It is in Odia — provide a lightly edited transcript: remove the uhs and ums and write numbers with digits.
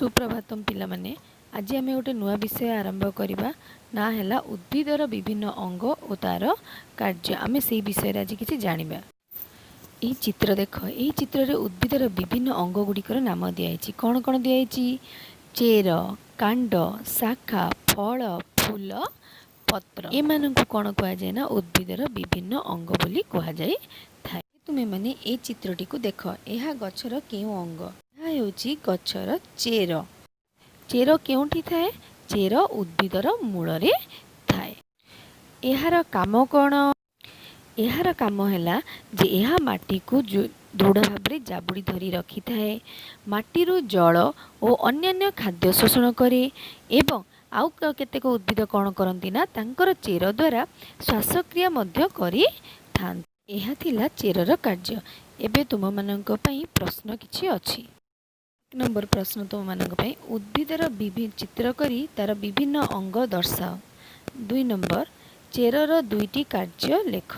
ସୁପ୍ରଭାତମ ପିଲାମାନେ। ଆଜି ଆମେ ଗୋଟେ ନୂଆ ବିଷୟ ଆରମ୍ଭ କରିବା। ନାଁ ହେଲା ଉଦ୍ଭିଦର ବିଭିନ୍ନ ଅଙ୍ଗ ଓ ତା'ର କାର୍ଯ୍ୟ। ଆମେ ସେଇ ବିଷୟରେ ଆଜି କିଛି ଜାଣିବା। ଏହି ଚିତ୍ର ଦେଖ। ଏହି ଚିତ୍ରରେ ଉଦ୍ଭିଦର ବିଭିନ୍ନ ଅଙ୍ଗ ଗୁଡ଼ିକର ନାମ ଦିଆହେଇଛି। କ'ଣ କ'ଣ ଦିଆହେଇଛି? ଚେର, କାଣ୍ଡ, ଶାଖା, ଫଳ, ଫୁଲ, ପତ୍ର। ଏମାନଙ୍କୁ କ'ଣ କୁହାଯାଏ ନା ଉଦ୍ଭିଦର ବିଭିନ୍ନ ଅଙ୍ଗ ବୋଲି କୁହାଯାଇଥାଏ। ତୁମେମାନେ ଏ ଚିତ୍ରଟିକୁ ଦେଖ। ଏହା ଗଛର କେଉଁ ଅଙ୍ଗ? ଏହା ହେଉଛି ଗଛର ଚେର। ଚେର କେଉଁଠି ଥାଏ? ଚେର ଉଦ୍ଭିଦର ମୂଳରେ ଥାଏ। ଏହାର କାମ କ'ଣ? ଏହାର କାମ ହେଲା ଯେ ଏହା ମାଟିକୁ ଦୃଢ଼ ଭାବରେ ଜାବୁଡ଼ି ଧରି ରଖିଥାଏ, ମାଟିରୁ ଜଳ ଓ ଅନ୍ୟାନ୍ୟ ଖାଦ୍ୟ ଶୋଷଣ କରେ ଏବଂ ଆଉ କେତେକ ଉଦ୍ଭିଦ କ'ଣ କରନ୍ତି ନା ତାଙ୍କର ଚେର ଦ୍ୱାରା ଶ୍ୱାସକ୍ରିୟା ମଧ୍ୟ କରିଥାନ୍ତି। ଏହା ଥିଲା ଚେରର କାର୍ଯ୍ୟ। ଏବେ ତୁମମାନଙ୍କ ପାଇଁ ପ୍ରଶ୍ନ କିଛି ଅଛି। ଏକ ନମ୍ବର ପ୍ରଶ୍ନ ତୁମମାନଙ୍କ ପାଇଁ: ଉଦ୍ଭିଦର ଚିତ୍ର କରି ତା'ର ବିଭିନ୍ନ ଅଙ୍ଗ ଦର୍ଶାଅ। ଦୁଇ ନମ୍ବର, ଚେରର ଦୁଇଟି କାର୍ଯ୍ୟ ଲେଖ।